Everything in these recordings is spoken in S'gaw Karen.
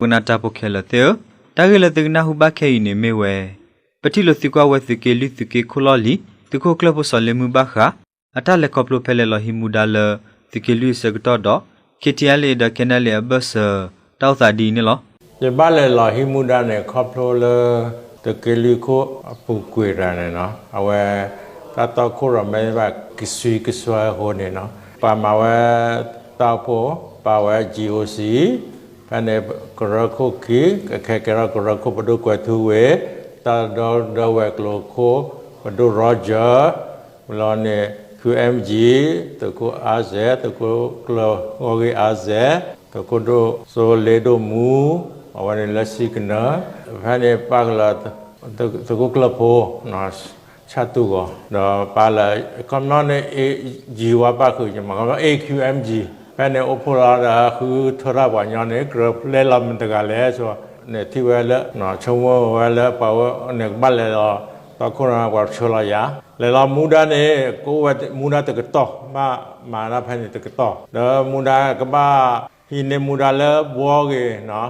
ပှၤဒိကနၣ်တၢ်ဖိခဲလၢာ်သ့ၣ်ဧၢ, တၢ်ဂ့ၢ်လၢသုကနၢ်ဟူဘၣ်ခဲအံၤန့ၣ်မ့ၢ်ဝဲ ပထံၣ်လိာ်သံကွၢ်ဝဲသုးက့လွံၢ်သုးက့ခိၣ်လီၢ်လံၤ သုးခိၣ်ကျၢၢ်ဖိစီၤလ့မုၢ်ဘၣ်ဃး အတၢ်လဲၤခီဖျိဖဲလဲၤလီၤဟံးမူဒါလၢ သုးက့လွံၢ်အဆၢကတီၢ်ဒီး ခ့ထံအဲလ်အ့ဒီး ခဲနလ့အဘၢၣ်စၢၤ တၢ်အိၣ်သးဒ်အံၤန့ၣ်လီၤ. ယဘၣ်လဲၤလီၤဟံးမူဒါန့ၣ် ခီဖျိလၢ သုးက့လွံၢ်ခိၣ်အပူၤကွံာ်တဂၤန့ၣ်နီၤ အဝဲ တၢ်တီခိၣ်ရိၣ်မဲဘၣ်ကဆှံကဆှီအဃိန့ၣ်နီၤ ပှၤမၤဝဲတၢ်အိၣ်ဖှိၣ် ပာ်ဝဲ G O C ဖဲန့ၣ် ကရၢခိၣ်ခံ ကခဲကဲထီၣ်ကရၢခိၣ်ပဒိၣ်ကွဲၤထူဝ့ၢ် တၢ်ဒီဒၢဝဲၤကျိၤခိၣ် ပဒိၣ်ရီကၠၢ လီၤန့ၣ် Q M G သုးခိၣ်အါစဲး သုးခိၣ်ကျၢၢ်ဂီၢ်ဂ့ၢ်အါစဲး သုးခိၣ်ဒိၣ်စိလ့ဒိၣ်မူ အဝဲန့ၣ်လၢစံကနၢ ဖဲန့ၣ်ပၣ်ဃုာ်လီၤ သုးခိၣ်ကျၢၢ်ဖိ ဆၣ်တူၢ်ဂီၤ ဒီးပၣ်လၢ ခီပညီန့ၣ် G ဝါပၣ်ဃုာ် ခီပညီ A Q M G ဖဲန့ၣ်အိၣ်ဖှိၣ်လီၤဒီးဃုထၢထီၣ်ပှၤညီန့ၣ် ကြၢးလဲၤလီၤမတၤတဂၤလဲၣ် ဆိန့ၣ်ထံၣ်ဝဲလၢ ဆိကမိၣ်ဝဲလၢပှၤဝဲန့ၣ်ကဘၣ်လဲၤလီၤ တီခိၣ်န့ၣ် ပှၤဆှၢလီၤယၤ လဲၤလီၤမူဒါန့ၣ် ကအိၣ်ဝဲမူဒါတကတီၢ် ဘၣ်မၤတၢ်ဖဲန့ၣ်တကတီၢ် ဒီးမူဒါကဘၣ် ဟံးန့ၢ်မူဒါလၢဘှီဂ့ၤ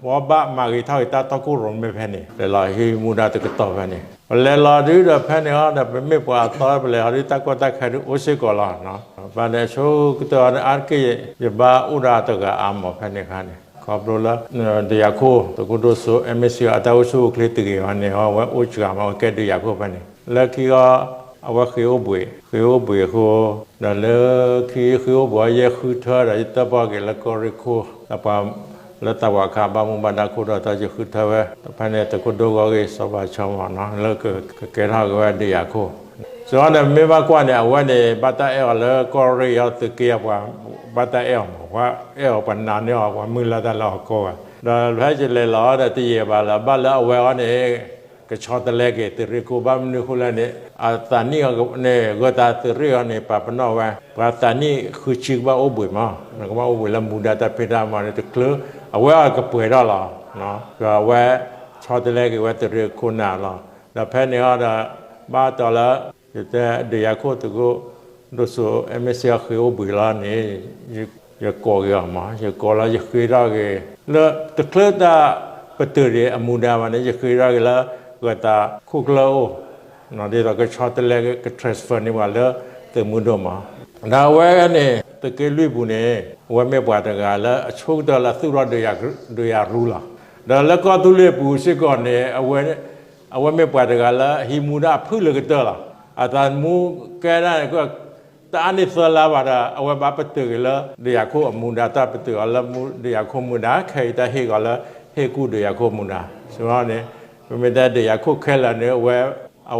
ဘှီဘၣ်မၤဂ့ၤထီၣ်ဂ့ၤတၢ်တီခိၣ်ရိၣ်မဲဖဲန့ၣ် လဲၤလီၤဟံးမူဒါတကတီၢ်ဖဲန့ၣ် ပလဲၤလီၤဒုဒီးဖဲန့ၣ်အီၤဒီး ပမ့ၢ်ပှၤအသီပလဲၤအီၤဒု တၢ်ကီတၢ်ခဲဒုအိၣ်စ့ၢ်ကီးလီၤ. ဘၣ်န့ၣ်အဆိကတၢၢ်အီၤန့ၣ် အါတက့ၢ် ယဘၣ်အိၣ်ဒီးတဂၤအါမးဖဲန့ၣ်အခါန့ၣ် ခီဖျိလၢ ဒုးယၤခိၣ် သုးခိၣ်ဒိၣ်စိ MAC အတၢ်အိၣ်ဆူၣ်အိၣ်ချ့တဂ့ၤအီၤန့ၣ် အဝဲအိၣ်စှၤမး အဝဲကဲဒုးယၤခိၣ်ဖဲန့ၣ် လၢခံအီၤ အဝဲဃ့အိၣ်ဘှံး ဃ့အိၣ်ဘှံးအဃိ ဒီးလၢခံဃ့အိၣ်ဘှံးအီၤ ယဲဃုထၢဒီး ယတၢၣ်ပီၣ်က့ၤလၢကီၢ်ရ့ၣ်ခိၣ် ဒီးပှၤလၢသးပှၢ်ခါဘၣ်မူဘၣ်ဒါခိၣ်ဒီး တၢ်ယဃုထၢဝဲ ဖဲန့ၣ်သုးခိၣ်ဒိၣ်ဂီၢ်ဂ့ၢ်စီၤဘၣ်ဆီမးနီၤ လၢကကဲထီၣ်က့ၤဝဲဒုးယၤခိၣ် စ့ၢ်ကီးန့ၣ် မ့ၢ်ဘၣ်ကွၢ်န့ၣ် အဝဲန့ၣ် ဘၣ်တၢ်အဲၣ်အီၤလၢကီၢ်ရ့ၣ်အီၤ သုးက့အပှၤ ဘၣ်တၢ်အဲၣ်အီၤမး ပှၤအဲၣ်အီၤ ပှၤနာ်န့ၢ်အီၤ ပှၤမုၢ်လၢ်တၢ်လၢအီၤကီၢ်ဘၣ် ဒီးဖဲယလဲၤလီၤဒီးတယံာ်ဘၣ်လၢ ဘၣ်လၢအဝဲအီၤန့ၣ် ကဆီတလဲက့ၤသုးရ့ၣ်ခိၣ် ဘၣ်မနုၤအဃိလဲၣ်န့ၣ် အသးနံၣ်အီၤန့ၣ် ဂၢၢ်တၢ်သုးရ့ၣ်အီၤန့ၣ် ပာ်ပနီၣ်ဝဲ ပှၤသးနံၣ်ဃုဆံကဘၣ်အိၣ်ဘှံးမး ကဘၣ်အိၣ်ဘှံးလၢမူဒါတၢ်ဖံးတၢ်မၤန့ၣ် တချုး အဝဲအီၤကပှဲၤထီၣ်လီၤ ဒီးအဝဲ ဆီတလဲက့ၤဝဲသုးရ့ၣ်ခိၣ်နၤလီၤ ဒီးဖဲန့ၣ်အီၤဒီး ဘၣ်တီၤလၢ ယတဲဒုးယၤခိၣ်သုးခိၣ် ဒိၣ်စိ MAC အီၤဃ့အိၣ်ဘှံးလီၤန့ၣ် ယကိးက့ၤအီၤမး ယကိးလီၤယဃ့ထီၣ်က့ၤ လၢ တချုးတၢ်ပတုာ်ဒံးအမူဒါဘၣ်န့ၣ် ယဃ့ထီၣ်က့ၤလၢ ဂၢၢ်တၢ်ခိၣ်ကျၢၢ်အိၣ် ဒ်သိးကဆီတလဲက့ၤ က transfer န့ၢ်ပှၤလၢသုးမုၢ်ဒိၣ်မး ဒီးအဝဲန့ၣ် သုးက့လွံၢ်ပူၤန့ၣ် အဝဲမ့ၢ်ပှၤတဂၤလၢအဆိကတၢၢ်လၢသူၣ်ထီၣ်ဒုးယၤရူလီၤ ဒီးလၢကီၢ်သူလ့ၤပူၤစ့ၢ်ကီးန့ၣ် အဝဲမ့ၢ်ပှၤတဂၤလၢဟံးမူဒါအဖုၣ်လၢကတၢၢ်လီၤ. အသးမူကဲဒၣ်န့ၣ် တအါန့ၢ်သၢလါဘၣ်ဒီး အဝဲဘၣ်ပတုာ်က့ၤလၢ ဒုးယၤခိၣ်အမူဒါ တၢ်ပတုာ်အီၤလၢဒုးယၤခိၣ်မူဒါ ခဲအံၤတၢ်ဟ့ၣ်ကီးလၢ ဟ့ၣ်ကူၣ်ဒုးယၤခိၣ်မူဒါ စ့ၢ်ကီးန့ၣ် ပမ့ၢ်တဲဒုးယၤခိၣ်ခဲလၢာ်န့ၣ် အဝ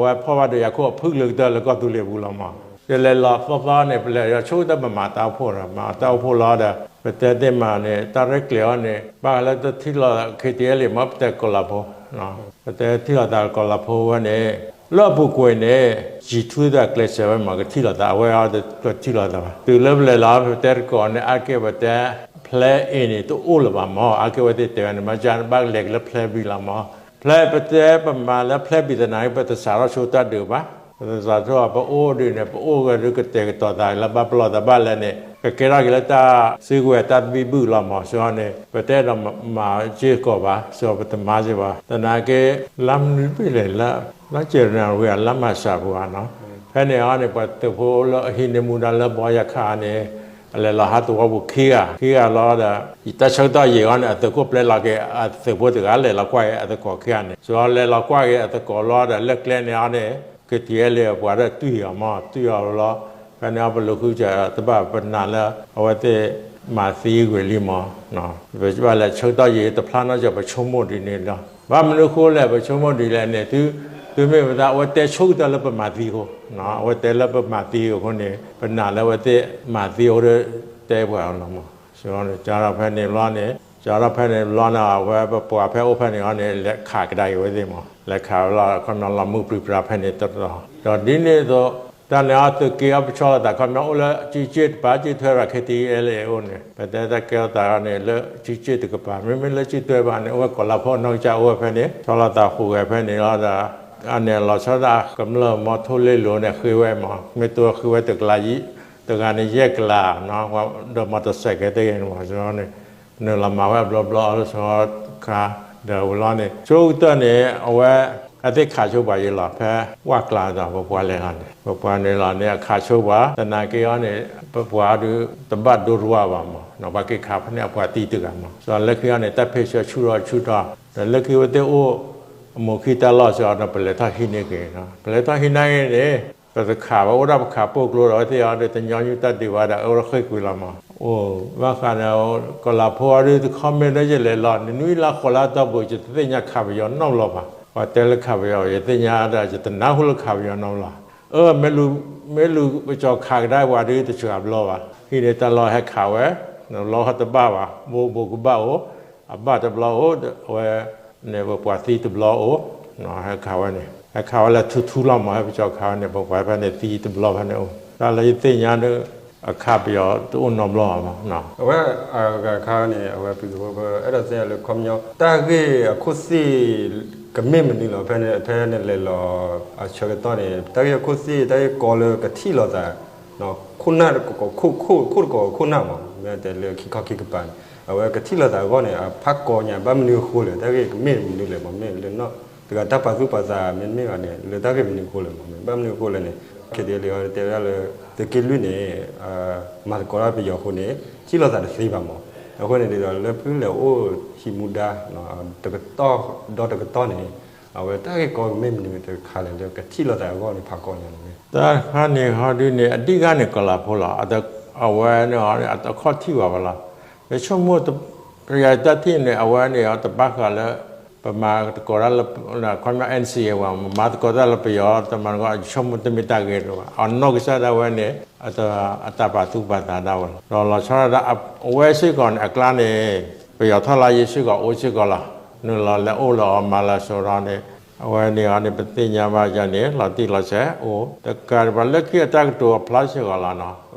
ဲဖီၣ်ဘၣ်ဒုးယၤခိၣ်အဖုၣ်လၢကတၢၢ်လၢကီၢ်သူလ့ၤပူၤလီၤမး ယလဲၤလီၤသီသီန့ၣ် ပလဲၤဒီးဆိကတၢၢ်ပမၤတၢ်အိၣ်ဖှိၣ်ဒီး မၤတၢ်အိၣ်ဖှိၣ်လီၤဒီး ပတဲသ့မးန့ၣ် တၢ်ရဲၣ်ကျဲၤအီၤန့ၣ် ဘၣ်ဃးလၢတထံၣ်လိာ်သး ခ့တံၢ်အဲလ့ၣ်မး ပတဲကီၤလၤဖိ ပတဲထံၣ်လိာ်သးကီၤလၤဖိဝဲန့ၣ် လၢအပူၤကွံာ်န့ၣ် ယံာ်ထူသးကျဲးစၢးဝဲမး ကထံၣ်လိာ်သး အဝဲအီၤတထံၣ်လိာ်သးဘၣ် တုၤလၢပလဲၤလီၤ ပတဲတကိးန့ၣ် အါတက့ၢ်ပတဲ plan A န့ၣ် တအိၣ်လၢၤဘၣ်မး အါတက့ၢ်ဝဲသ့ၣ်တဲဝဲန့ၣ် မ့ၢ်ကဘၣ်လဲၤက့ၤလၢ plan B လီၤမး plan ပတဲပမၤလၢ plan B သနာ်က့ ပတစးထီၣ်ဆိတၢ်ဒုးဘၣ် ပတစးထီၣ် ပအိၣ်ဒုးန့ၣ် ပအိၣ်ဝဲဒုးကတဲာ်ကတီၤသးလၢဘၣ်ပလီၢ်သးဘၣ်လဲၣ်န့ၣ် ကကဲထီၣ်က့ၤလၢတၢ်စုကဝဲၤတၢ်သဘံၣ်ဘုၣ်လီၤမး စ့ၢ်ကီးန့ၣ် ပတဲဒီးမၤစ့ၢ်ကီးဘၣ် စ့ၢ်ကီးပတမၤစ့ၢ်ဘၣ် သနာ်က့ လါမနုၤဘ့ၣ်လဲၣ် လါကဲနရံၣ် လါမၤၡးပူၤဧါနီၤ ဖဲန့ၣ်အီၤန့ၣ် ပှၤသုးဖိလၢအဟံးန့ၢ်မူဒါလၢဘီယၤခးန့ၣ် အလဲၤလီၤဟးသဝီပူၤခံဂၤ ခံဂၤလီၤဒီး ယတၢ်ဆၢကတီၢ်ယံာ်အီၤန့ၣ် အသုးခိၣ်ပျဲလီၤက့ၤ အသုးဖိတဂၤလဲၤလီၤကွၢ်က့ၤအသကိးခံဂၤန့ၣ် စ့ၢ်ကီးလဲၤလီၤကွၢ်က့ၤအသကိးလီၤဒီး လၢကျဲန့ၣ်အီၤန့ၣ် KTLA ပှၤဒီးတွံၢ်အီၤမး တွံၢ်အီၤလီၤ ဖဲန့ၣ်အီၤ ပလူၤဃုစၢၤတဘၣ် ပနာ်လၢ အဝဲသ့ၣ်မၤသံကွံာ်လံမး ပဘၣ်လဲၤဆၢကတီၢ်ယံာ်တဖျါနီတစဲး ပဆိကမိၣ်ဒ်န့ၣ်လီၤ ဘၣ်မနုၤအဃိလဲၣ် ပဆိကမိၣ်ဒ်လဲၣ်န့ၣ် သုမ့ၢ်ပသး အဝဲတဲဆိကတၢၢ်လၢပမၤသံအဃိ အဝဲတဲလၢပမၤသံအဃိန့ၣ် ပနာ်လၢအဝဲသ့ၣ်မၤသံအဃိဒီး တဲပှၤအီၤလီၤမး စ့ၢ်ကီးန့ၣ် ကဒီးဖဲန့ၣ်ဘျီန့ၣ် ကဒီးဖဲန့ၣ်ဘျီန့ၣ် အဝဲပပှၤဖဲအိၣ်ဖဲန့ၣ်အီၤန့ၣ် လဲၤခးကဒါက့ၤဝဲသ့ၣ်မး လဲၤခးဝဲလီၤ ခီပညီလီၤမုၢ်ပြံပြါဖဲန့ၣ်တတီၤ ဒီးဒ်န့ၣ်အသိး တၢ်န့ၣ်အီၤ သုးက့အီၤပဆီလီၤသး ခီပညီအိၣ်လၢကၠံၣ်ကၠ့ၣ်တပၤ ကၠံၣ်ထွဲဘၣ် KTLA အိၣ်န့ၣ် ပတဲတၢ်ကဲထီၣ်သးအီၤန့ၣ် လၢကၠံၣ်ကၠ့ၣ်တကပၤ မ့မ့ၢ်လၢကၠံၣ်ထွဲဘၣ်န့ၣ် အိၣ်ဝဲကီၤလၤဖိနီၢ်ကစၢ်အိၣ်ဝဲဖဲန့ၣ် ဆီလီၤသးဟူးဂဲၤဖဲန့ၣ်လီၤဒီး အန့ၣ်လီၤဆီဒၣ်ကမျၢၢ်မီၤထိလ့လိၤန့ၣ် ဃ့ဝဲမး မ့ၢ်တိဃ့ဝဲတကလး တဂၤန့ၣ်ယဲၢ်ကလး ဒီးမီၤတစဲးကဲသ့ၣ်ဂ့ၤန့ၣ်မး စ့ၢ်ကီးန့ၣ် နုာ်လီၤမၤဝဲအဘျီဘျီလၢစီၤခါ, ဒီးဝံၤလီၤန့ၣ် ဆိကတၢၢ်န့ၣ် အဝဲ အသ့ၣ်ခးဆိပှၤယံၤလီၤ ဖဲဝၣ်ကျါဒီး ပပှၤလဲၤလီၤန့ၣ် ပပှၤန့ၣ်လီၤန့ၣ် အခးဆိပှၤ သနာ်က့အီၤန့ၣ် ပပှၤဒုးတဘၣ်ဒိတဝၢဘၣ်မး, ပှၤက့ၤခးဖဲန့ၣ်အပှၤသံတဂၤမး, ဒီးလၢခံအီၤန့ၣ် တၢ်ဖ့းဆၢဆူၣ်ထီၣ်ဆူၣ်ထီၣ် ဒီးလၢခံဝဲသ့ၣ်အိၣ် အမိၢ်ခံတၢ်လီၢ်စ့ၢ်အီၤဒီး ပလဲၤထီၣ်ဟံးန့ၢ်က့ၤ, ပလဲၤထီၣ်ဟံးန့ၢ်က့ၤန့ၣ် ပတခးဝဲအိၣ်ဒၣ်ပခးပိာ်ကျိဒီး အဝဲသ့ၣ်အီၤဒီးတညီနုၢ်တၢ်ဒုးဘၣ်ဒီး အိၣ်ဒီးဃ့ၢ်ကွံာ်လီၤမး, အိၣ်ဘၣ်ဃးန့ၣ် ကီၤလၤဖိအီၤဒုးတခီမ့ၢ်ဒီးယလဲၤလီၤ နနွံလါဃိးလါတီၢ်ပူၤ ယတသ့ၣ်ညါခးပယီၤနီတဘျီဘၣ်, ပှၤတဲလၢခးပယီၤ ယသ့ၣ်ညါဒီး ယတနၢ်ဟူလၢခးပယီၤနီတဘျီ, အၢ မ့ၢ်လူၤ မ့ၢ်လူၤပကၠီၤခးကဒါပှၤဒုးတစှၤဘျီဘၣ်, ဟံးန့ၢ်တၢ်လီၢ်ဟဲခးဝဲ, တဘျီဃီတဘၣ်ဘၣ် ဘိဘိကဘၣ်အိၣ်, အဘၣ်တဘျီအိၣ်, အဝဲ န့ၣ်ပပှၤသံတဘျီအိၣ်, ဟဲခးဝဲန့ၣ် ဟဲခးဝဲလၢထူထူလီၤမး ဟဲပကၠီၤခးဝဲန့ၣ် ပပှၤဖဲန့ၣ်သံတဘျီဖဲန့ၣ်အိၣ်, တၢ်လၢယသ့ၣ်ညါဒီး အခးပယီၤတအိၣ်နီတဘျီဘၣ်မး, အဝဲအခါန့ၣ် အဝဲပသုးဖိ ပအဲၣ်ဒိးသ့ၣ်ညါလၢခီပညီ တၢ်ဂ့ၢ်အခိၣ်သ့ၣ် ကမ့ၢ်မနုၤလီၤ ဖဲဖဲနလဲၤလီၤအဆၢကတီၢ်န့ၣ် တၢ်ဂ့ၢ်အခိၣ်သ့ၣ် တၢ်ဂ့ၢ်ကီလၢကထံၣ်လိာ်သး ခိၣ်နၢ်တကီၢ်ခိၣ် ခိၣ်တကီၢ်ခိၣ်နၢ်မး မ့ၢ်တဲလၢခံခီခံကပၤန့ၣ် အဝဲကထံၣ်လိာ်သးအဂီၢ်န့ၣ် အဖးကီညါ ဘၣ်မနုၤအဃိလဲၣ် တၢ်ဂ့ၢ်ကမ့ၢ်မနုၤလဲၣ်မး မ့ၢ်လၢနီၢ် တဂၤတၢ်ပာ်သူၣ်ပာ်သး မ့တမ့ၢ်ဘၣ်န့ၣ် လၢတၢ်ဂ့ၢ်မနုၤအဃိလဲၣ်မး မ့ၢ်ဘၣ်မနုၤအဃိလဲၣ်န့ၣ် ခဲဒ်လံ တဲဝဲဒၣ်လၢ သုးက့လွံၢ်န့ၣ် မၤသကိးတၢ်ပယီၤအဃိန့ၣ် ထံၣ်လိာ်သးတသ့ဘၣ်မး အဃိန့ၣ်ဒ်သိးလၢဖုလဲၤအိၣ်ဟံးမူဒါ တကတီၢ်ဒီတကတီၢ်န့ၣ် အဝဲတၢ်ဂ့ၢ်ကီကမ့ၢ်မနုၤတခါလဲၣ် လၢကထံၣ်လိာ်သးအဂီၢ်န့ၣ် ဖးကီညါန့ၣ် တၢ်တခါန့ၣ်ဟီဒုန့ၣ် အဓိကန့ၣ် ကီၤလၤဖိလီၤ. အဝဲန့ၣ် အခီၣ်ထံၣ်ဘၣ်ဝဲလီၤ. ယဆိကမိၣ် ယတၢ်ထံၣ်န့ၣ် အဝဲန့ၣ် တဘၣ်ဃးလၢ ပမၤသကိးတၢ်လၢ ခီပညီ NCA ဝဲ မၤသကိးတၢ်လၢပယီၤ တမၤသကိး ယဆိကမိၣ်တမ့ၢ်တၢ်ဂ့ၢ်တအိၣ်ဘၣ်. အနီၢ်ကစၢ်ဒၣ်ဝဲန့ၣ် အတၢ်ပာ်သူၣ်ပာ်သးဒၣ်ဝဲလီၤ. ဒီးလီၤဆီဒၣ်တၢ် အဝဲစ့ၢ်ကီးန့ၣ် အကျါန့ၣ် ပယီၤထီၣ်လၢယ့ၢ်စ့ၢ်ကီးအိၣ်စ့ၢ်ကီးလီၤ. နုာ်လီၤလဲၤအိၣ်လၢအီၤမၤလၢစိၤဒီးန့ၣ် အဝဲန့ၣ်အီၤန့ၣ် ပသ့ၣ်ညါဘၣ်ယၤန့ၣ် လီၤတံၢ်လီၤဆဲးအိၣ် တကးဒံးဘၣ်လၢခံအတၢ်ကတိၤအဖျါစ့ၢ်ကီးလီၤနီၤ.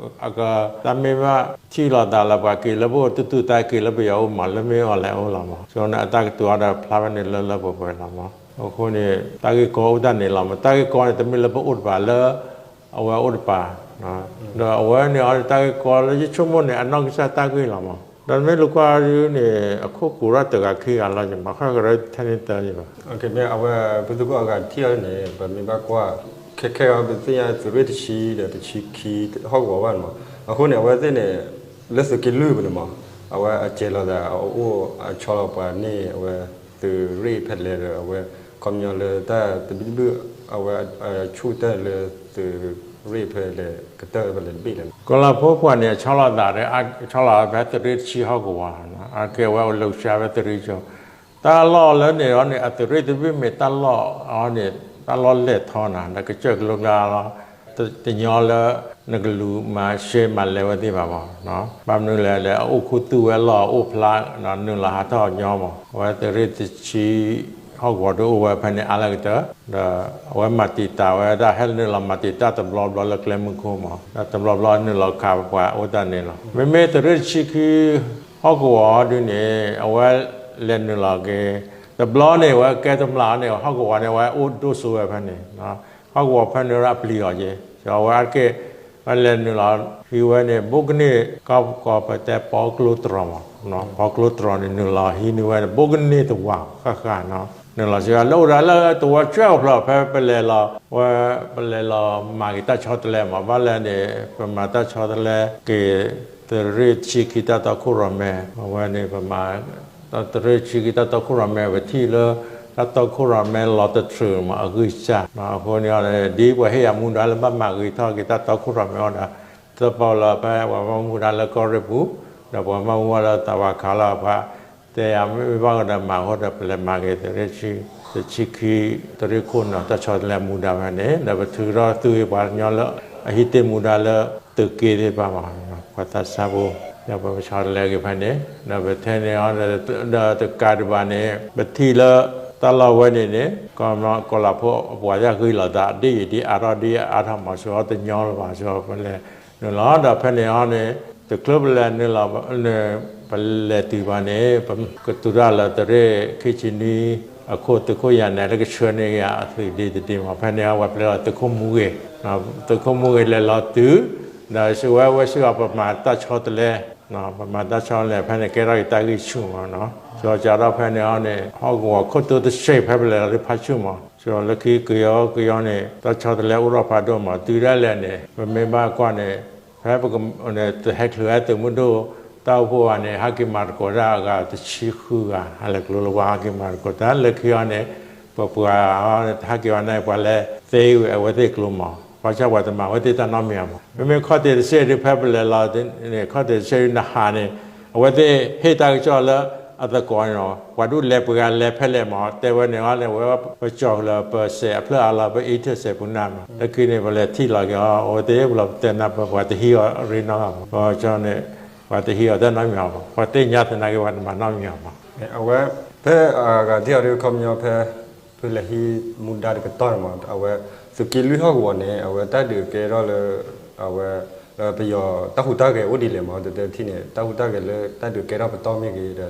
အက တၢ်မ့ၢ်ဘၣ်ထံၣ်လိာ်သးလၢပှၤက့ၤလၢပအိၣ် တူၢ်တူၢ်သးက့ၤလၢပယီၤအိၣ်မး လၢမ့ၢ်အီၤလဲၤအိၣ်လီၤမး. ဆိန့ၣ် အတၢ်ကတိၤအီၤဒီးဖျါဝဲန့ၣ်လၢလၢပှဲၤပှဲၤလီၤမး. အဃိန့ၣ် တၢ်ဂ့ၢ်ကီအိၣ်တၢ်န့ၣ်လီၤမး. တၢ်ဂ့ၢ်ကီန့ၣ် တမ့ၢ်လၢပအိၣ်တပၤလၢ အဝဲအိၣ်တပၤ ဒီးအဝဲန့ၣ်အီၤ တၢ်ဂ့ၢ်ကီလၢယဆိကမိၣ်န့ၣ် အနီၢ်ကစၢ်တၢ်ဂ့ၢ်လီၤမး. ဒီးမ့ၢ်လူၤကွၢ်ဒ်န့ၣ် အခိၣ်ကူးထီၣ်တဂၤခံဂၤလီၤ ယမၤဃၣ်ကရၢထဲန့ၣ်တၢ်ယဘၣ်. မ့ၢ်အဝဲ ဖုသုးခိၣ်အဂၤထံၣ်အီၤန့ၣ် ပမ့ၢ်ဘၣ်ကွၢ် ခဲခဲအံၤ ပသ့ၣ်ညါသုးရ့ၣ်တဆံဒီးတဆံခံဟီၣ်ကဝီၤဘၣ်န့ၣ်မး. အဃိန့ၣ် အဝဲသ့ၣ်န့ၣ် လၢသုးက့လွံၢ်ပူၤန့ၣ်မး အဝဲအစဲးလိာ်သး အအိၣ်အဆီလီၤပှၤန့ၢ် အဝဲသုးရ့ၣ်ဖဲလဲၣ်ဒီး အဝဲခီပညီလၢတၢ်သဘံၣ်သဘုၣ် အဝဲဆူၣ်တၢၢ်လၢသုးရ့ၣ်ဖဲလဲၣ် ကတၢၢ်ဖဲလဲၣ်တဘ့ၣ်လဲၣ်. ကီၤလၤဖိပှၤန့ၣ် အဆီလီၤသးဒီး အဆီလီၤဖဲသုးရ့ၣ်တဆံဟီၣ်ကဝီၤ အကဲဝဲအိၣ်လၢကဆှါဖဲသုးရ့ၣ်ကၠိ တၢ်လီၢ်လၢန့ၣ်အီၤန့ၣ် အသုးရ့ၣ်တဘ့ၣ်မ့ၢ်တၢ်လီၢ်အီၤန့ၣ် တၢ်လီၢ်လဲၢ်ထီနၤ ဒီးကစၢၢ်ကလိကျါလီၤ. တညီလၢ နကလူၤမၤရှဲမၤလဲၤဝဲသ့ၣ်ဘၣ်မး. ဘၣ်မနုၤလဲၣ်လဲၣ် အအိၣ်ခူသူၣ်ဝဲလီၢ်အအိၣ်ဖျါ နုာ်လီၤဟးထီၣ်ညီမး. အဝဲသုးရ့ၣ်တဆံ ဟီၣ်ကဝီၤဒုးအိၣ်ဝဲဖဲန့ၣ်အါလၢကတၢၢ် ဒီးအဝဲမၤတံာ်တာ်ဝဲဒၣ် ဟဲနုာ်လီၤမၤတံာ်တာ်တဘျီဘျီလၢကျဲမုၢ်ခိၣ်မး ဒီးတဘျီဘျီနုာ်လီၤခးပှၤအိၣ်တၢ်န့ၣ်လီၤ. မ့မ့ၢ်သုးရ့ၣ်တဆံခံ ဟီၣ်ကဝီၤဒုးန့ၣ် အဝဲလဲၤနုာ်လီၤက့ၤ တဘျီန့ၣ် အဝဲကဲတမျၢ်န့ၣ် ဟီၣ်ကဝီၤန့ၣ် အဝဲအိၣ်ဒိၣ်စိဝဲဖဲန့ၣ် ဟီၣ်ကဝီၤဖဲန့ၣ်ဝဲအပျံၤအီၤက့ၤ အဝဲအါတက့ၢ် ဝဲလဲၤနုာ်လီၤဟံးဝဲန့ၣ် ဘိကန့ၢ်ကီၢ်ကီၢ်ပတဲပီကျိတြီၤမး ပီကျိတြီၤန့ၣ် နုာ်လီၤဟံးန့ၢ်ဝဲန့ၣ် ဘိကန့ၢ်တဝာ်ဃၣ်ဃၣ်နီၤ နုာ်လီၤစံးဝဲလၢအိၣ်ဒၣ်လၢတဝီကၠၢ်အိၣ်ဖျါဖဲပလဲၤလီၤ ဝဲပလဲၤလီၤမၤက့ၤတၢ်ဆီတလဲမး ဘၣ်လဲၣ်န့ၣ် ပမၤတၢ်ဆီတလဲက့ၤ သုးရ့ၣ်တဆံခံတၢ်တီခိၣ်ရိၣ်မဲ အဝဲန့ၣ်ပမၤ သုးရ့ၣ်တဆံခံတၢ်တီခိၣ်ရိၣ်မဲ ပထံၣ်လၢ တၢ်တီခိၣ်ရိၣ်မဲလီၤတတြူာ်မး အဂံၢ်စၢ် အဃိန့ၣ် ဒ်ပှၤဟ့ၣ်ယၤမူဒါလၢဘၣ်မၤဂ့ၤထီၣ်က့ၤတၢ်တီခိၣ်ရိၣ်မဲအီၤဒီး တပီလၢဖဲပှၤဘၣ်မူဒါလၢကီၢ်ရ့ၣ်ပူၤ ဒီးပှၤဘၣ်မူဒါလၢသးဝးခးလီၤဖး တဲယၤမ့ၢ်ဘၣ်ကဒီးမၤအဃိဒီး ပလဲၤမၤက့ၤသုးရ့ၣ် တဆံခံ သုးရ့ၣ်ခိၣ်နၢ် တၢ်ဆီတလဲမူဒါဖဲန့ၣ် ဒီးပထုးထီၣ်သုးဂ့ၢ်ပှၤကညီလၢ အဟံးတ့ၢ်မူဒါလၢ သုးက့သ့ၣ်တဖၣ်မး ပှၤသးစၢ်ဖိ ဒီးပဆီတလဲက့ၤဖဲန့ၣ် ဒီးပထဲန့ၣ်အီၤ ဒီးတကးဒံးဘၣ်န့ၣ် ပထံၣ်လၢ တၢ်လီၢ်ဝဲန့ၣ်န့ၣ် ကီၤလၤဖိအပှၤယၢ်ဂ့ၤလိာ်သး ဒ်အံၤဒ်အါထီၣ်ဒ်အါထီၣ်မး စ့ၢ်ကီးတညီလၢၤဘၣ် စ့ၢ်ကီးပလဲၤနုာ်လီၤ ဒီးဖဲန့ၣ်အီၤန့ၣ် တချုးပလဲၤနုာ်လီၤ ပလဲၤတုၤဘၣ်န့ၣ် ပကတုၤတၢ်လၢသုးရ့ၣ်ခံဆံနွံ အခိၣ်သုးခိၣ်ယၤနဲ လၢကဆှၢန့ၢ်က့ၤအသုးဒ့တဒ့မး ဖဲန့ၣ်အဝဲပလဲၤလီၤသုးခိၣ်မူဂ့ၤ သုးခိၣ်မူဂ့ၤလဲၤလီၤတုၤ ဒီးစံးဝဲဝဲစ့ၢ်ကီးပမၤတၢ်ဆီတလဲ ပမၤတၢ်ဆီတလဲဖဲန့ၣ် ကဲထီၣ်က့ၤတၢ်ဂံၢ်ဆူၣ်မးနီၤ. စကးထီၣ်ဖဲန့ၣ်အီၤန့ၣ် ဟီၣ်ကဝီၤခိၣ်တိတဆံးဖဲပလဲၤလီၤဒုးဖးဆူၣ်မး. စလၢခံကယီကယီန့ၣ် တၢ်ဆီတလဲအိၣ်ထီၣ်ဖးဒိၣ်မး တုၤဒၣ်လဲာ်န့ၣ် ပမ့ၢ်ဘၣ်ကွၢ်န့ၣ် ဖဲပက တဟဲချုးဝဲသုးမုၢ်ဒိၣ်တၢ်အိၣ်ဖှိၣ်ဘၣ်န့ၣ် ဟဲက့ၤမၤသကိးတၢ်အဂၤတဆံဃုဂၤ ဟဲလၢကျိလၢဝါဟဲက့ၤမၤသကိးတၢ် လၢခံအီၤန့ၣ် ပပှၤဟဲက့ၤဝဲန့ၣ် ပှၤလဲၤသ့ဝဲအဝဲသ့ၣ်ကျိမး ဘၣ်ဆၣ်ပှၤတမၤဝဲသ့ၣ်တၢ်နီတမံၤဘၣ်မး. မ့မ့ၢ်ခီၣ်ထံးတဆံးဒုးဖဲပလဲၤလီၤန့ၣ် ခီၣ်ထံးတဆံးဒုးနဟးန့ၣ် အဝဲသ့ၣ်ဟ့ၣ်တၢ်ကစီၣ်လၢအသကိးန့ၣ်လီၤ. ပှၤဒူၣ်လဲၤပှၤဂၤလဲၤဖဲလဲၣ်မး တဲဝဲန့ၣ်အီၤန့ၣ် ဝဲပကၠီၣ်လၢပစဲးအဖျၢၣ်အါလီၤ ပအံးထၢၣ်စဲးပူၤနၢ်မး လၢခံန့ၣ် ပလဲၤထံၣ်လီၤက့ၤအီၤ အဝဲသ့ၣ်ပလီၤပတဲနၢ်ပၢၢ် ပှၤတဟံးအီၤရ့နီတဂၤဘၣ်. ဘၣ်ဆၣ်န့ၣ် ပှၤတဟံးအီၤတၢ်နီတမံၤဘၣ် ပှၤသ့ၣ်ညါသနာ်က့ ပှၤတမၤနီတမံၤဘၣ်မး. အဝဲ ဖဲအဂၤထံၣ်အီၤဒုး ခီပညီဖဲ ဖုလဲၤဟံးမူဒါတကတီၢ်န့ၣ်မး အဝဲ သုးက့လွံၢ်ဟီၣ်ကဝီၤန့ၣ် အဝဲတၢ်ဒုးကဲထီၣ်လၢ အဝဲ ပယီၤတၢ်ဟူးတၢ်ဂဲၤအိၣ်ဒ်လဲၣ်မး တထံၣ်န့ၣ် တၢ်ဟူးတၢ်ဂဲၤလၢတၢ်ဒုးကဲထီၣ်ပတီၢ်မ့ၢ်ဂ့ၤဒီး တၢ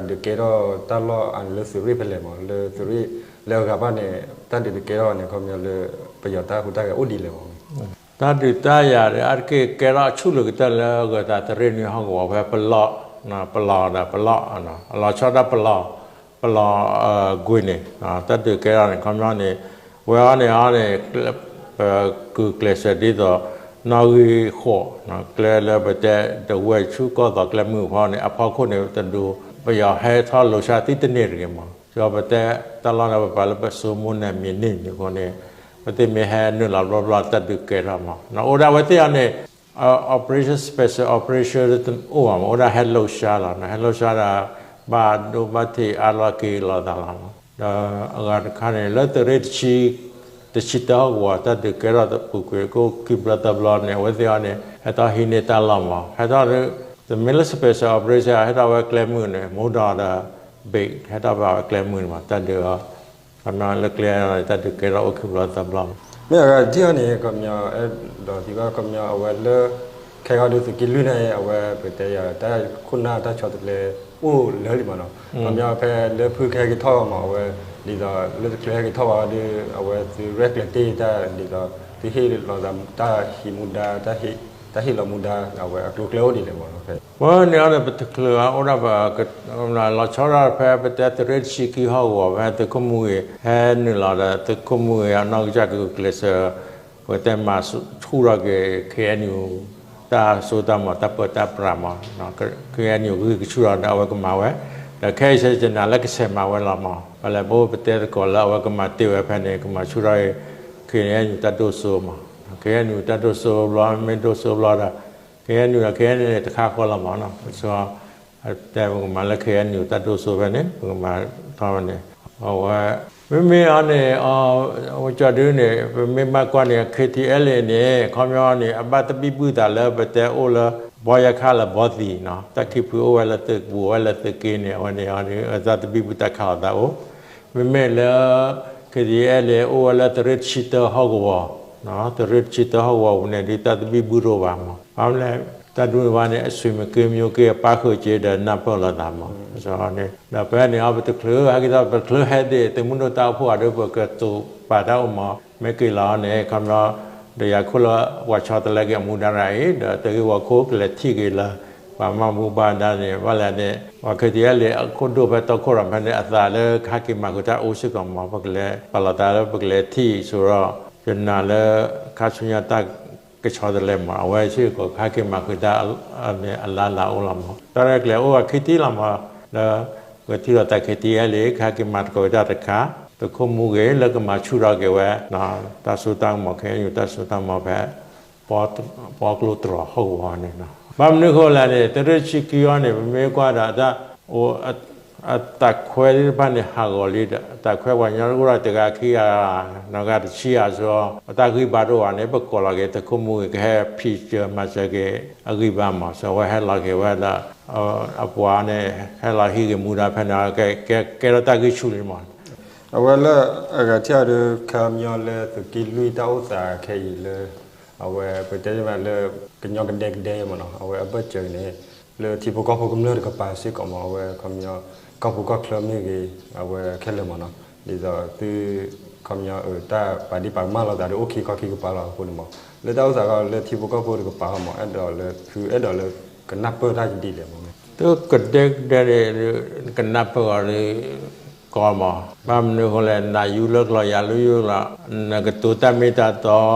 ်ဒုးကဲထီၣ်တၢ်လီၢ်အါန့ၣ်လၢသုးရ့ၣ်ဖဲလဲၣ်မး လၢသုးရ့ၣ်လၢအဂၤဘၣ်န့ၣ် တၢ်ဒုးတကဲထီၣ်န့ၣ် ခီပညီလၢ ပယီၤတၢ်ဟူးတၢ်ဂဲၤအိၣ်ဒ်လဲၣ်မး. တၢ်ဒုးတၢ်ယၤဒီး အါတက့ၢ်ကဲထီၣ်ဆူၣ်လၢကတၢၢ်လၢအဂၤသးသုးရ့ၣ်နွံဟီၣ်ကဝီၤဖဲပလီၢ် ပလီၢ်ဒီးပလီၢ် အလီၤဆီဒၣ်ပလီၢ် ပလီၢ်ကွ့ၢ်န့ၣ် တၢ်ဒုးကဲထီၣ်န့ၣ် ခီပညီန့ၣ် ဝဲအီၤန့ၣ်အီၤန့ၣ် ပကုာ်ကျဲးစၢးဒ်သိး နီၣ်ဂံၢ်ဃိး ကျဲလၢပတဲ ဒဝဲၢ်ဆူၣ်ကီၢ်သီးကျဲမုၢ်ဖီန့ၣ် အဖီခိၣ်န့ၣ်တဒိ ပယီၤဟဲထီၣ်လိၤဆါသံတန့ၢ်တဂ့ၤမး. ဒီးပတဲတၢ်လီၢ်န့ၣ် ပပာ်လၢပစိမိၢ်န့ၣ်မ့ၢ်န့ၢ်န့ၣ်အဃိန့ၣ် ပသ့ၣ်မ့ၢ်ဟဲနုာ်လီၤဘျီဘျီတၢ်ဒုးကဲထီၣ်မး အိၣ်ဒၣ်ဝဲသ့ၣ်အီၤန့ၣ် operation special operation တအိၣ်ဘၣ်မး အိၣ်ဒၣ်ဟဲလိၤဆါလီၤ ဟဲလိၤဆါဒီး ဘၣ်ဒိဘၣ်ထံးအါလီၤက့ၤလိာ်သးလီၤမး. ဒီးအဂၤတခါန့ၣ် လၢသုးရ့ၣ်တဆံ တဆံတၢဟီၣ်ကဝီၤ တၢ်ဒုးကဲထီၣ်ပူၤကွံာ် ကအိၣ်ခံဘျီသၢဘျီန့ၣ် အဝဲသ့ၣ်အီၤန့ၣ် ဟဲထီၣ်ဟံးန့ၢ်တၢ်လီၢ်မး ဟဲထီၣ် တမ့ၢ်လၢ special operation ဟဲထီၣ်ဝဲကျဲမုၢ်န့ၣ် မိၢ်ဒီးဒီး ဘ့ၣ် ဟဲထီၣ်ဘၣ်ဝဲကျဲမုၢ်န့ၣ်မး တၢ်ဒုးအီၤ ခီပညီလၢကျဲန့ၣ် တၢ်ဒုးကဲထီၣ်အိၣ်ခံဘျီသၢဘျီမး. မ့ၢ်အဂၤထံၣ်အီၤန့ၣ် ခီပညီ အဲၣ်ဒိးသံကွၢ် ခီပညီအဝဲလၢ ခဲအံၤဒုးသုးက့လွံၢ်န့ၣ် အဝဲပတဲယၤ တၢ်ခိၣ်နၢ်တၢ်ဆီတလဲ အိၣ်လၢလံမးနီၤ ခီပညီဖဲလၢဖုခဲက့ၤထီၣ်မး အဝဲ ဒ်သိးလၢတချုးဟဲက့ၤထီၣ်ဘၣ်ဒီး အဝဲသုရဲၣ်ကျဲၤတ့ၢ်တၢ် ဒ်သိး သုဟ့ၣ်လီၤသးတၢ်ဟံးမူဒါ တၢ်ဟ့ၣ်လီၤမူဒါ အဝဲအကျိၤကျဲအိၣ်ဒ်လဲၣ်မးနီၤ ဖဲ ဝဲန့ၣ်အီၤန့ၣ် ပတချုးဘၣ်အိၣ်ဒၣ်ပ လီၤဆီဒၣ်ဖဲပတဲသုးရ့ၣ်တဆံခံဟီၣ်ကဝီၤ ဖဲသုးခိၣ်မူဂ့ၤ ဟဲနုာ်လီၤဒီး သုးခိၣ်မူဂ့ၤ အနီၢ်ကစၢ်ကကျဲးစၢး ပကတဲမၤဆူၣ်ထီၣ်က့ၤ ခ့ၣ်အဲၣ်ယူၣ် တၢ်စိတၢ်မီၤ တၢ်ပၢတၢ်ပြးမး ခ့ၣ်အဲၣ်ယူၣ်ဂံၢ်ကဆူၣ်ထီၣ်ဒီး အဝဲကမၤဝဲ ဒီးခဲအံၤဆဲးကနၤလၢကဆဲးမၤဝဲလီၤမး ပလဲၤဘိပတဲသကိးလၢအဝဲကမၤတ့ၢ်ဝဲဖဲန့ၣ် ကမၤဆူၣ်ထီၣ်က့ၤ ခ့ၣ်အဲၣ်ယူၣ်တၢ်ဒိၣ်စိမး ခ့ၣ်အဲၣ်ယူၣ်တၢ်ဒိၣ်စိဘျီ မ့ၢ်ဒိၣ်စိဘျီဒီး ခ့ၣ်အဲၣ်ယူၣ်ဒီး ခ့ၣ်အဲၣ်ယူၣ်န့ၣ် တခါဃီလီၤမးနီၤ ပဆၢ တဲပကမၤလၢ ခ့ၣ်အဲၣ်ယူၣ် တၢ်ဒိၣ်စိဖဲန့ၣ် ပကမၤထီၣ်ဖဲန့ၣ် အဝဲ မ့မ့ၢ်အီၤန့ၣ် အဝဲကၠီဒုန့ၣ် ပမ့ၢ်ဘၣ်ကွၢ်န့ၣ် ခ့ၣ်ထံအဲၣ်လ့ၣ်န့ၣ် ခီပညီန့ၣ် အဘၣ်တဘံၣ်ဘုၣ်သးလၢပတဲအိၣ်လၢ ဘီယါခါလၢဘီသံနီၤ တၢ်ခံဖုအိၣ်ဝဲလၢသုးပူၤ အိၣ်ဝဲလၢသုးက့န့ၣ် အဝဲန့ၣ်အီၤန့ၣ် အတၢ်တဘံၣ်ဘုၣ်တၢ်ခးလိာ်သးအိၣ် မ့မ့ၢ်လၢ ခ့ၣ်ထံအဲၣ်လ့ၣ် အိၣ်ဝဲလၢသုးရ့ၣ်တဆံတၢဟီၣ်ကဝီၤ သုးရ့ၣ်တဆံတၢဟီၣ်ကဝီၤပူၤန့ၣ် ဒုးတၢ်တဘံၣ်ဘုၣ်တအိၣ်ဘၣ်မး ဘၣ်မနုၤလဲၣ် တၢ်ဒုးဘၣ်န့ၣ် အဆွေမျိုးက့ မျိုးက့ အပၣ်ဃုာ်က့ဒီးနၢ်ပၢၢ်လိာ်သးမး ဒီးဖဲန့ၣ်အီၤ ပတချုး ဟဲက့ၤထီၣ် ပတချုးဟဲဒံး သုးမုၢ်ဒိၣ်တၢ်အိၣ်ဖှိၣ်အဒုး ပကတိၤပာ်တၢ်အိၣ်မး မ့ၢ်က့ၤလီၤန့ၣ် ခီပညီ ဒီးယၤခိၣ်လၢ ပှၤဆီတလဲက့ၤအမူဒါရၤအံၤ ဒီးသုးဂ့ၢ်ဝီၤခိၣ်ကလဲၤထံၣ်က့ၤလၢ ပှၤမၤဘူၣ်ဘၣ်ဒါန့ၣ် ဘၣ်လဲၣ်န့ၣ် ပှၤခ့ၣ်ထံအဲၣ်လ့ၣ် အခိၣ်ဒိၣ်ဖဲတီခိၣ်ရိၣ်မဲန့ၣ် အသးလၢကဟဲက့ၤမၤဃုာ်တၢ်အိၣ်စ့ၢ်ကီးမး ပကလဲၤ ပာ်လီၤသးလၢပကလဲၤထံၣ်ဆိဒီး ယနာ်လၢ ခါဆူညါတၢ်ကဆီတလဲမး အဝဲစ့ၢ်ကီးကဟဲက့ၤမၤဃုာ်တၢ် အလါလၤအိၣ်လီၤမး တၢ်ရဲၣ်ကျဲၤအိၣ်အခံထံၣ်လီၤမး လၢ ပထံၣ်လိာ်သးခ့ၣ်ထံအဲၣ်လ့ၣ် ကဟဲက့ၤမၤသကိးတၢ်တခါ သုးခိၣ်မူဂ့ၤ လၢကမၤဆူၣ်ထီၣ်က့ၤဝဲ တၢ်စိတၢ်ကမီၤ ခ့ၣ်အဲၣ်ယူၣ်တၢ်စိတၢ်ကမီၤဖဲ ပီကျိတြီၤဟီၣ်ကဝီၤန့ၣ်လီၤ. ဘၣ်မနုၤအဃိလဲၣ်န့ၣ် သုးရ့ၣ်တဆံခံအံၤန့ၣ် ပမ့ၢ်ကွၢ်ဒီးတၢ် အတၢ်ခွဲးသ့ၣ်တဖၣ်န့ၣ် ဟးဂီၤလံဒီး တၢ်ခွဲးပှၤကညီတအိၣ်ဒီးတဂၤခံဂၤ နီၢ်ဂၤတဆံဂၤအသိး အတၢ်ဂံၢ်ဘါတအိၣ်ဘၣ်န့ၣ် ပကိးလီၤက့ၤသုးခိၣ်မူဂ့ၤ ကဟဲဖံးစၢၤမၤစၢၤက့ၤအဂံၢ်ဘါမး အဝဲဟဲလီၤက့ၤဝဲဒီး အပှၤန့ၣ် ဟဲလီၤဟံးက့ၤမူဒါဖဲန့ၣ် ကဲထီၣ်တၢ်ဂံၢ်ဆူၣ်လံမး အဝဲလၢအဂၤထံၣ်အီၤဒီး ခီပညီလၢသုးက့လွံၢ်တၢ်အိၣ်သးခဲအံၤလၢ အဝဲပတဲဘၣ်လၢ ကညီကဒဲကဒဲမးနီၤ အဝဲအဘၢၣ်စၢၤန့ၣ် လၢထံဖိကီၢ်ဖိကမျၢၢ်တကပၤစ့ၢ်ကီးမး အဝဲခီပညီ ကီၢ်ပူၤကီၢ်ချၢမ့ၢ်ဂ့ၤ အဝဲခဲလၢာ်မးနီၤ ဒ်သိးသု ခီပညီ တၢ်ပာ်ဒ့ၣ်ပာ်ကမၣ်လိာ်သးဒီးအိၣ်ခံခီခံကပၤလီၤအဃိန့ၣ်မး လၢတၢ်အိၣ်သးခီလၢထံဖိကီၢ်ဖိတကပၤမး အဲၣ်ဒိးလၢဖုအဲၣ်ဒိးလၢ ကနၢ်ပၢၢ်တၢ်ဒ်လဲၣ်မး. တကဒဲကဒဲန့ၣ် ကနၢ်ပၢၢ်အီၤဒီး ကီမး, ဘၣ်မနုၤအဃိလဲၣ် နယူလၢကျိၤ ယၤလၢယူလီၤ, နကတိၤတၢ်မ့ၢ်တၢ်တ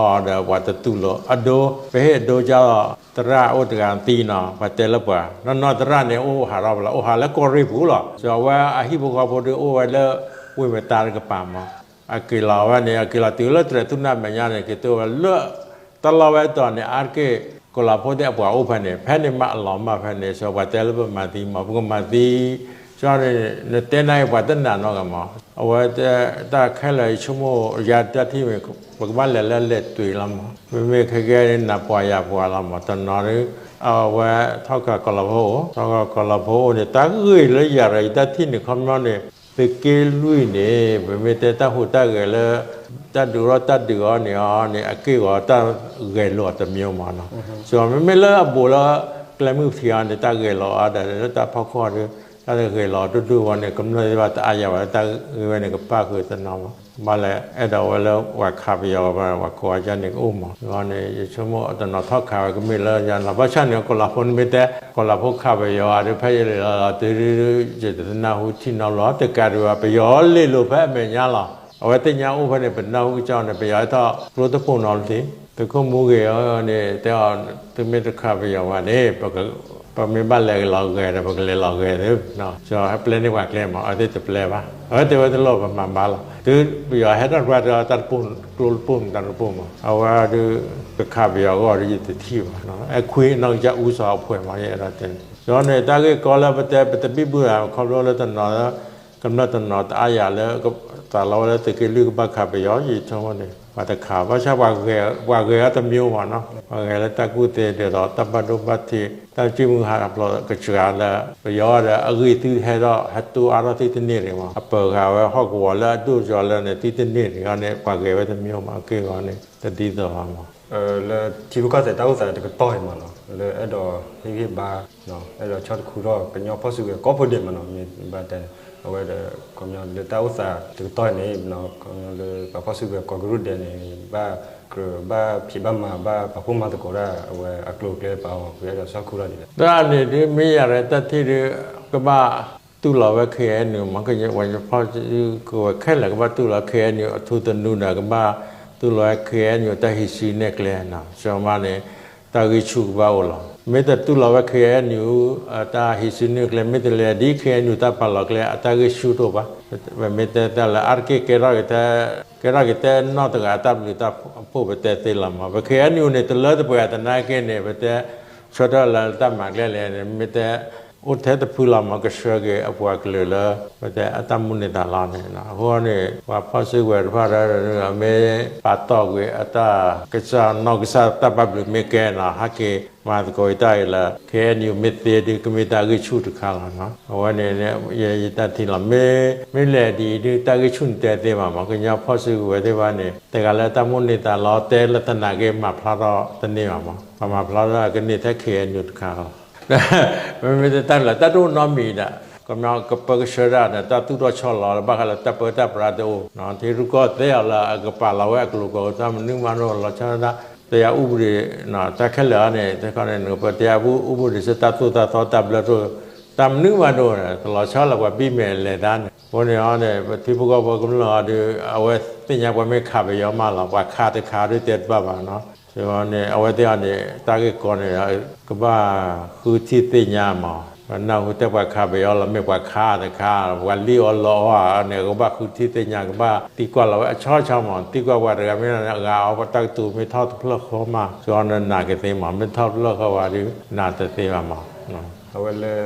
ီဒီး ပှၤတတူၢ်လိာ်အဒိ, ပဟ့ၣ်အဒိကၢ်လီၤ, သရၣ်အိၣ်တဂၤသံနီၤ, ပှၤတဲလၢပှၤ, နီၢ်နီၢ်သရၣ်န့ၣ် အိၣ်ဟးထီၣ်ပလီၢ်, အိၣ်ဟးလၢကီၢ်ရ့ၣ်ပူၤလီၤ, ဒီးအဝဲအဟံၣ်ဖိဃီဖိဒီးအိၣ်ဝဲလၢ ဝ့ၢ်မတၤတကပၤမး, အက့ၤလီၤဝဲန့ၣ် အက့ၤလီၤတုၤလၢတြဲၤသူၣ်နၢ်မဲာ်ညါန့ၣ် က့ၤတုၤဝဲလၢ တၢ်လီၢ်ဝဲအတီၢ်န့ၣ် အါတက့ၢ် ကီၤလၤဖိသ့ၣ်အပှၤအိၣ်ဖဲန့ၣ်, ဖဲန့ၣ်မးအလီၤမၢ်ဖဲန့ၣ်, စီၤပှၤတဲလၢပမၤသံမး, ပကမၤသံ, စီၤန့ၣ် နတဲနၢ်အံၤပှၤတနာ်နီတဂၤမး, အဝဲတၢ်ခဲလၢာ်ယဆိကမိၣ် ယၤတၢ်ထံၣ်မ့ၢ် ပကဘၣ်လဲၤလၢလဲၤတုၤလီၤမး, မ့မ့ၢ်ခဲကဲန့ၣ် နၤပှၤယၤပှၤလီၤမး, တနီၤဒီး အဝဲထီၣ်ခးကီၤလၤဖိအိၣ်, ထီၣ်ခးကီၤလၤဖိအိၣ်န့ၣ် တၢ်ဂ့ၢ်လၢယၤဒီးယတၢ်ထံၣ်န့ၣ် ခီပညီန့ၣ် သုးက့လွံၢ်န့ၣ် ပမ့ၢ်တဲတၢ်ဟူးတၢ်ဂဲၤလၢ တၢ်ဒုးထီၣ်တၢ်ဒုးအီၤန့ၣ်အီၤန့ၣ် အက့ၢ်အဂီၤတၢ်ဂဲၤလိာ်အီၤတမျိုးမးနီၤ, စီၤမ့မ့ၢ်လၢအဘူးလၢ ကျဲမုၢ်ထံအီၤန့ၣ် တၢ်ဂဲၤလိာ်အီၤဒီးလၢတၢ်ဖီခိၣ်ဒီး တၢ်ဂဲၤလိာ်ဒိၣ်ဒိၣ်ဝဲန့ၣ် ကမျၢၢ်သ့ၣ်တဖၣ်တအါယၤဘၣ်လၢတၢ်ဂ့ၢ်ဝဲန့ၣ် ကပၣ်ဃုာ်တနီၤမး, ဘၣ်လဲၣ်အဲၣ်ဒိးဝဲလၢပှၤခးပယီၤဘၣ် ပှၤကိးအါန့ၣ်ကအိၣ်မး, န့ၣ် ယဆိကမိၣ်တနီၤထီၣ်ခးဝဲကမ့ၢ်လၢယၤနီၤ, ဘၣ်ဆၣ်န့ၣ် ကီၤလၤဖိန့ၣ်မ့ၢ်တဲ ကီၤလၤဖိခးပယီၤဒီး ဖဲယလဲၤလီၤလီၤတုၤ ယတနၢ်ဟူထံၣ်နီတဘျီ, တကးဒံးဘၣ် ပယီၤလဲၤလိာ်ဖဲအမဲာ်ညါလီၤ, အဝဲသ့ၣ်ညါအိၣ်ဖဲန့ၣ် ပနၢ်ဟူကစီၣ်န့ၣ် ပယီၤဟဲထီၣ်ကျိတပိၢ်နီတသ့, သုးခိၣ်မူဂ့ၤအီၤန့ၣ် တဲအီၤ သုမ့ၢ်တခးပယီၤဘၣ်န့ၣ် ပမ့ၢ်ဘၣ်လဲၤလီၤဂဲၤဒီး ပကလဲၤလီၤဂဲၤသု, စီၤဟဲပျဲန့ၢ်ပှၤကျဲမး အဝဲသ့ၣ်တပျဲဘၣ်, အဝဲတဲဝဲတလိၣ် ပမၤဘၣ်လီၤ, တုၤပယီၤဟဲထီၣ်တပှၢ်ဒီး တၢ်တပိၢ် ကျိတပိၢ်မး တၢ်တပိၢ်မး အဝဲဒီး ကခးပယီၤအဂီၢ်ဒီး ယတထံၣ်ဘၣ်, အဲခွံနီၢ်ကစၢ်အူစီၤအဖှဲးမး ယအဲၣ်ဒိးတဲန့ၣ် ဒီးန့ၣ် တၢ်ဂ့ၢ်ကီလၢပတဲ ပတဘံၣ်ဘုၣ်ဧါ ခီဖျိလၢတနီၤ ကမျၢၢ်တနီၤတအါယၤလၢ သးလီဝဲလၢသုးက့လွံၢ်ကဘၣ်ခးပယီၤ ယဆိကမိၣ်န့ၣ် ပှၤတခး ဘၣ်ဆၣ်ပှၤဂဲၤအီၤတမျိုးမးနီၤ, ပှၤဂဲၤလၢတၢ်ကူၣ်သ့ဒ်သိး တၢ်ဘၣ်ဒိဘၣ်ထံး တၢ်စုမုၢ်ဟးဖျိးကစှၤလၢ ပယီၤဒီးအဂ့ၢ်သုဟဲထီၣ် ဟဲတိအါထီၣ်သုတန့ၢ်တဂ့ၤမး, အပၢၤဂၤဝဲဟီၣ်ကဝီၤလၢအဒိၣ်ကီၤလၢန့ၣ် သုတန့ၢ်တဂ့ၤန့ၣ် ပှၤဂဲၤဝဲတမျိုးမး အက့ၢ်အဂီၤန့ၣ် တဒ်သိးဘၣ်မး လၢထံဖိကီၢ်ဖိတၢ်အိၣ်သးတကတီၢ်အံၤမးနီၤ လၢအဲၣ်ဒိးဟ့ၣ်ဂံၢ်ဘါ အဲၣ်ဒိးဆီတခူထီၣ် ကညီဖီၣ်စုကဝဲၤကိးဖုဒဲးမးနီၤ မ့ၢ်ဘၣ်တဲန့ၣ် အဝဲဒီး ခီပညီလၢတၢ်အိၣ်သးတကတီၢ်အံၤန့ၣ် ခီပညီလၢပှၤဖီၣ်စုကဝဲၤကိးကရူၢ်ဒဲးန့ၣ် ဘၣ်ကြၢးဘၣ်ဖံးဘၣ်မၤဘၣ်ပာ်ဖှိၣ်မၤသကိးတၢ် အဝဲအကျိၤအကျဲပာ်အီၤ ပအဲၣ်ဒိးဆီခူထီၣ်ဒ်လဲၣ်. တၢ်န့ၣ်ဒ်မ့ၢ်ယၤရဲၣ်တၢ်ထံၣ်ဒ် ကဘၣ်တူၢ်လိာ်ဝဲ ခ့ၣ်အဲၣ်ယူၣ် မ့ၢ်ကညီဝဲဖီၣ်စုကဝဲၤခဲလၢာ် ကဘၣ်တူၢ်လိာ် ခ့ၣ်အဲၣ်ယူၣ် အထူသနူဒီး ကဘၣ်တူၢ်လိာ်ဝဲ ခ့ၣ်အဲၣ်ယူၣ် တၢ်ဟံးစုနဲၣ်ကျဲနီၤ စီၤမါန့ၣ် တၢ်ဂံၢ်ဆူၣ်ကဘၣ်အိၣ်လီၤ. မ့ၢ်တတူၢ်လိာ်ဝဲ ခ့ၣ်အဲၣ်ယူၣ် တၢ်ဟံးစုနဲၣ်ကျဲ မ့ၢ်တလဲၤဒ် ခ့ၣ်အဲၣ်ယူၣ် တၢ်ပာ်လီၤကျဲ အတၢ်ဂံၢ်ဆူၣ်တအိၣ်ဘၣ်. ပမ့ၢ်တဲတၢ်လၢအါတက့ၢ် ကဲထီၣ်က့ၤ ကဲထီၣ်က့ၤတဲနီၢ်တဂၤ တၢ်ဘျုးတၢ်ဖှိၣ် ပတဲသ့လီၤမး. ပ ခ့ၣ်အဲၣ်ယူၣ် န့ၣ် တလၢတပှဲၤသနာ်က့န့ၣ် ပတဲ ဆၢထၢၣ်လၢတၢ်မၤကျဲလဲၣ်န့ၣ် မ့ၢ်တဲ အိၣ်ထဲတဖုလီၤမး ကဆှၢက့ၤအပှၤကလုာ်လၢ ပတဲအတၢ်မူန့ၢ်သးလီၤန့ၣ်. အဃိန့ၣ် ပှၤဖီၣ်စုကဝဲၤတဖၣ်ဒီး မ့ၢ်ပာ်တီၢ်ကွံာ်အတၢ်ကစၢ်နီၢ်ကစၢ်တၢ်ဘၣ်ဘျုးမ့ၢ်ကဲနီၤ ဟဲက့ၤမၤသကိးတၢ်အံၤလၢ ခ့ၣ်အဲၣ်ယူၣ် မ့ၢ်သ့ဒ် ကမ့ၢ်တၢ်ဂံၢ်ဆူၣ်တခါလီၤနီၤ. အဝဲန့ၣ် ယတၢ်ထံၣ်လီၤ. မ့ၢ်လဲၤဒ်အံၤဒ် တၢ်ဂံၢ်ဆူၣ်န့ၣ်တဲသ့ဘၣ်မး ကညီဖီၣ်စုကဝဲၤသ့ၣ်တဖၣ်န့ၣ် တဂၤလၢတၢ်မူန့ၢ်သးလီၤ တဲလၢသနာ်က့ မၤဖျါထီၣ်တန့ၢ်ဘၣ်မး. ပှၤမၤဖျါထီၣ်ကန့ၢ်ထဲ ခ့ၣ်အဲၣ်ယူၣ် တခါလီၤ. မ့မ့ၢ်တၢ်လၢတၢ်တအိၣ်နီတမံၤဒၣ် ကမ့ၢ်ကပၢကဆှၢဒၣ်ဒီး တၢ်သူၣ်ထီၣ်ဆီလီၤလၢ ဘၣ်ဃးလၢတၢ်ပၢတၢ်ပြးတအိၣ် ထံရူၢ်ကီၢ်သဲးအီၤလၢ အကပာ်လီၤဝဲအကျိၤကိး တၢ်မနုၤမးတအိၣ် လီၤဆီဒၣ် တရားဥပဒေ တၢ်ခဲလၢာ်အံၤန့ၣ် တခီန့ၣ် နကပၢ တရားဥပဒေ စ့ၢ် တၢ်သိၣ်တၢ်သီတၢ်ဘျၢတအိၣ် တၢ်မနုၤမးတအိၣ် တလီၤဆီလၢပှၤဘံၣ်မဲာ်လဲၤတၢ်န့ၣ်. အဃိန့ၣ်အီၤန့ၣ် ပထံဖိကီၢ်ဖိကမျၢၢ်အီၤဒီး အဝဲသ့ၣ်ညါပှၤမ့ၢ်ခးပယီၤမးလီၤ ပှၤခးတခါဒီးတဲတဘၣ်ဘၣ်နီၤ. အဃိန့ၣ် အဝဲသ့ၣ်အီၤန့ၣ် တၢ်ဂ့ၢ်ကီန့ၣ် ကဘၣ်ဃုထံၣ်သ့ၣ်ညါမး ပနၢ်ဟူတဲပှၤခးပယီၤလီၤ မ့ၢ်ပှၤခးတခါ ပှၤလံၣ်အီၤလီအီၤန့ၣ် ကဘၣ်ဃုထံၣ်သ့ၣ်ညါ ကဘၣ်သံကွၢ်လီၤဝဲအဆီဆီမး သံကွၢ်ပှၤတဂၤမ့ၢ်ဂၤအီၤ တၢ်ကတိၤမ့ၢ်ထီၣ်တဖျၢၣ်ဃီမး ကီန့ၣ်နာ်က့ၤသ့မး မ့ၢ်ထီၣ်တဖျၢၣ်ဃီဝဲဒီး နာ်တသ့ဘၣ်မး. အဝဲလၢ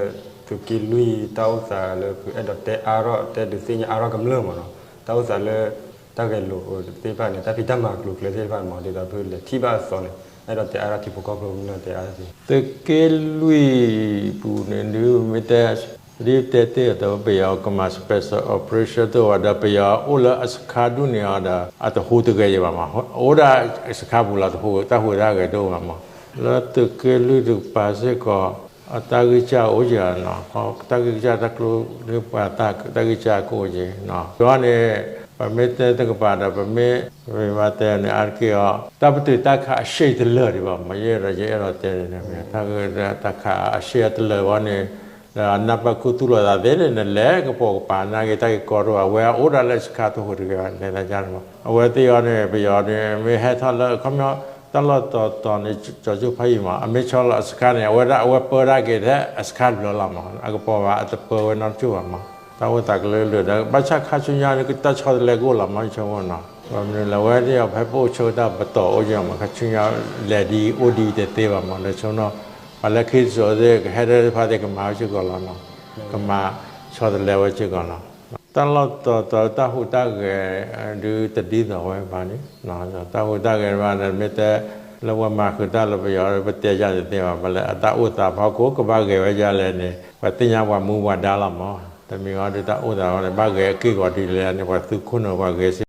သုးက့လွံၢ်တၢ်အိၣ်သးလၢ ဖုအဲၣ်ဒိးတဲအါထီၣ် တဲဒုးသ့ၣ်ညါအါထီၣ်ကမျၢၢ်မးနီၤ တၢ်အိၣ်သးလၢ တၢ်ဂဲၤလိာ်သ့ၣ်တဖၣ်န့ၣ် တၢ်ဖံးတၢ်မၤကျိၤကျဲသ့ၣ်တဖၣ်မး ဒ်သိးဖုလဲၤထံၣ်ဘၣ်အသီန့ၣ် အဲၣ်ဒိးတဲအါထီၣ်ထံဖိကီၢ်ဖိကမျၢၢ်တဲအါထီၣ်သ့ သုးက့လွံၢ်ပူၤန့ၣ်ဒုး မ့ၢ်တဲ ဒ်တဲတ့ၢ်အသိး ပယီၤကမၤ special operation တအိၣ်ဘၣ်ဒီး ပယီၤအိၣ်လၢအစခါဒူၣ်န့ၣ်အီၤဒီး အတဟူးတဂဲၤယံၤဘၣ်မး အိၣ်ဒၣ်စခါပူၤလီၤ တဟူးတၢ်ဟူးတၢ်ဂဲၤတအိၣ်ဘၣ်မး လၢသုးက့လွံၢ်တကပၤစ့ၢ်ကီး အတၢ်ဂံၢ်စၢ်အိၣ်ယံၤနီၤ တၢ်ဂံၢ်စၢ်တၢ်ကျိၤ ပှၤတၢ်ဂံၢ်စၢ်ကအိၣ်ယံၤနီၤ ဒီးန့ၣ် ပမ့ၢ်တဲတကပၤဒီး ပမ့ၢ် ပမ့ၢ်ဘၣ်တဲန့ၣ် အါတက့ၢ်အီၤ တၢ်ပတုာ်တၢ်ခးအရှ့တလၢာ်ဒံးဘၣ်မး, ယအဲၣ်ဒိး ယအဲၣ်ဒိးတဲန့ၣ် တၢ်ခးအရှ့အတလၢာ်ဝဲန့ၣ် ဒီးနၢ်ပၢၢ်ခူသူၣ်လိာ်သးသ့န့ၣ် နလဲၤကပိာ်ကပၤနာ်က့ၤ တၢ်ဂ့ၢ်ကီတအိၣ်ဘၣ်, အဝဲအိၣ်ဒၣ်လၢစခါတဟူးတဂ့ၤဘၣ် လဲၤသးကန့ၣ်မး. အဝဲသ့ၣ်အီၤန့ၣ် ပယီၤန့ၣ် မ့ၢ်ဟဲထီၣ်လၢ ခီပညီ တၢ်လီၢ်တီၤတီၤန့ၣ် ကၠီၤကၠိၣ်ဖးယံာ်မး အမ့ၢ်ဆီလီၤအစခါန့ၣ် အဝဲဒၣ်အဝဲပၢဒၣ်က့ၤထဲအစခါတဘျီလီၤမး, အကပီၤဘၣ်အတပၢဝဲနီတကၠိၢ်ဘၣ်မး, တၢ်အိၣ်သးကလုာ်ကလုာ်ဒီး ဘၣ်ဆၣ်ခါဆူညါန့ၣ် တၢ်ဆီတလဲကအိၣ်လီၤမး ယဆိကမိၣ်နီၤ, ဘၣ်မနုၤလဲၣ် အဝဲသ့ၣ်အီၤဖဲပအိၣ်ဆၢကတီၢ်ပတီၢ်အိၣ်က့ၤမး, ခါဆူညါလဲၤဒ်အံၤအိၣ်ဒ်အံၤတသ့ဘၣ်မး, ဒီးဆိကမိၣ် ပှၤလၢခံတစိၤသ့ၣ် ကဟဲဒၣ်တဖၣ်သ့ၣ်ကမၤဝဲစ့ၢ်ကီးလီၤနီၤ, ကမၤဆီတလဲဝဲစ့ၢ်ကီးလီၤ. တၢ်လီၢ်တီၤတီၤတၢ်ဟူးတၢ်ဂဲၤ ဒုးတဒ်သိးဝဲဘၣ်န့ၣ်, တၢ်ဟူးတၢ်ဂဲၤတဘၣ်ဒီး မ့ၢ်တဲ လၢပှၤမၤဃုာ်တၢ်လၢပယီၤ ပတဲယၤတသ့ဘၣ်, ပှၤလၢအတၢ်အိၣ်သးဖီခိၣ် ကဘၣ်ဂဲၤဝဲဒ်လဲၣ်န့ၣ် ပှၤသ့ၣ်ညါပှၤမူပှၤဒါလီၤမး, တမံၤဃီဒုးတၢ်အိၣ်သးဃီန့ၣ် ဘၣ်ဂဲၤအက့ၢ်ဂီၤဒ်လဲၣ်န့ၣ် ပှၤသုးခိၣ်န့ၣ်ပှၤဂဲၤစ့